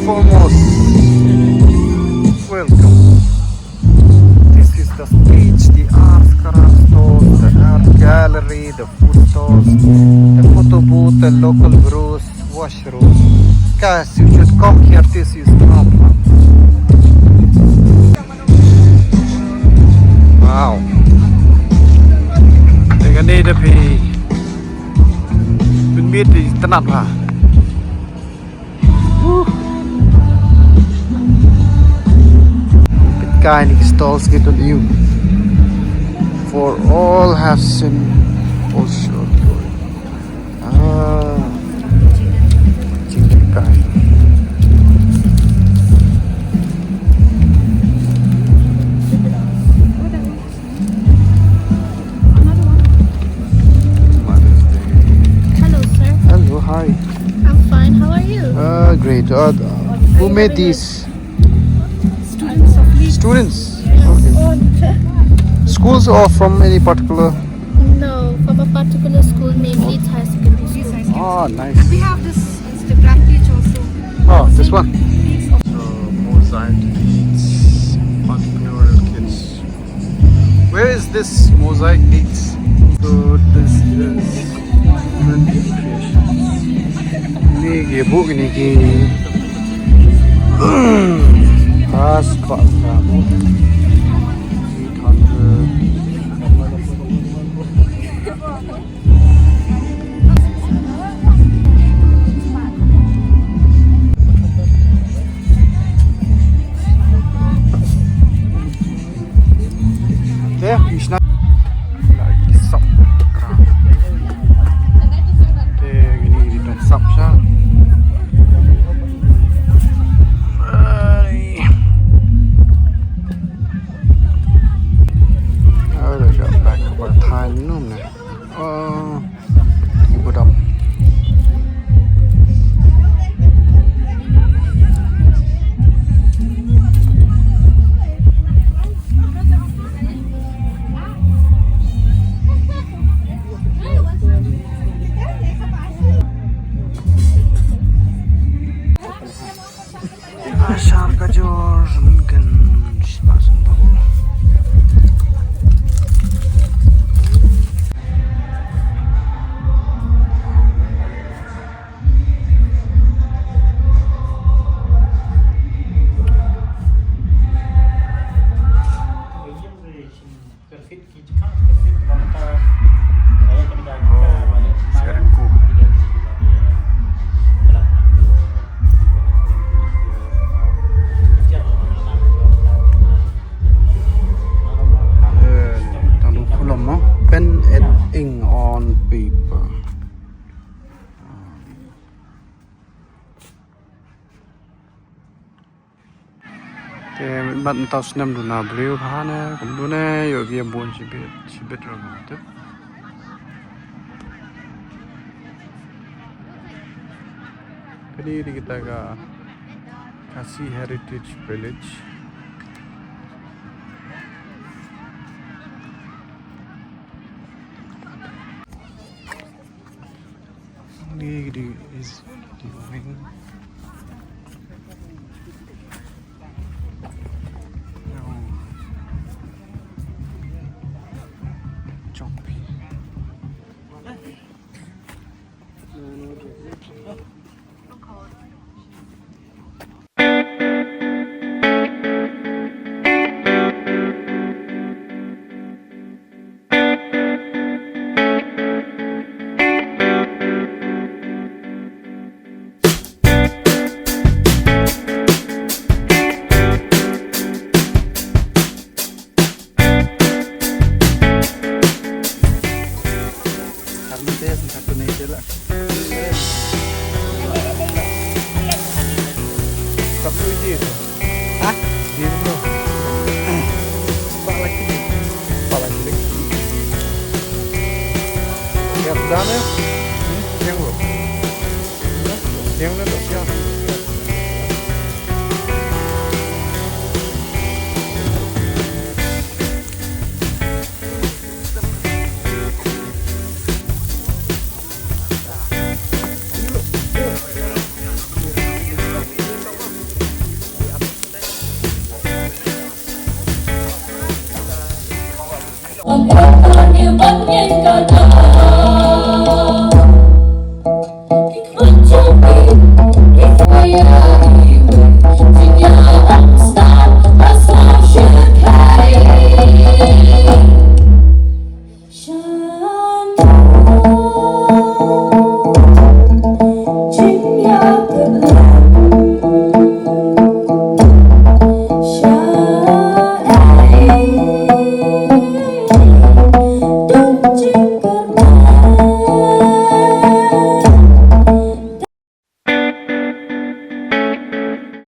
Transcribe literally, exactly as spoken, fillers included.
Almost. Welcome. This is the stage, the art, stalls, the art gallery, the food stalls, the photo booth, the local brews, washroom. Guys, you should come here. This is Phnom Penh. Wow. Teng kane da phi pynmih ïa i tnat ha. Pynkai ïa ki stalls ki don ïa u. For all have seen, all shall glory. Ah. Jingpynkai. Mother's Day. Hello, sir. Hello, hi. I'm fine. How are you? Uh, great. Uh, who made these? Students of Leeds. Students? Yes. Okay. Schools or from any particular? No, from a particular school named Leeds High Secondary School. Ah, nice. And we have this, it's the Grand Teach also. Oh, this one. Leeds of So, Mosaic Leeds Entrepreneurial Kids. Where is this Mosaic Leeds? So, this is Creations. Ni ki book ni ki. Pas, pas, pas. Te, Krishna. Lagi sap. Te, ini di tong sap sha. Ai. Ai, dah siap pack buat time minum ni. Oh, ibu dam. Ashar ka jor mynken shibasang bau. Pen and ink on paper. Te mynta u snem duna briew ha ne kumno ne ïoh ïa bun shibit shibit ruh te. Kane dei kita ka Khasi Heritage Village. Ni di is di wing. Choppy. Satu ide tu. Hah? Dia tu. Pak lagi ni. Pak lagi ni. Yang sudah ni. Hmm? Yang tu. Yang ni tu siap.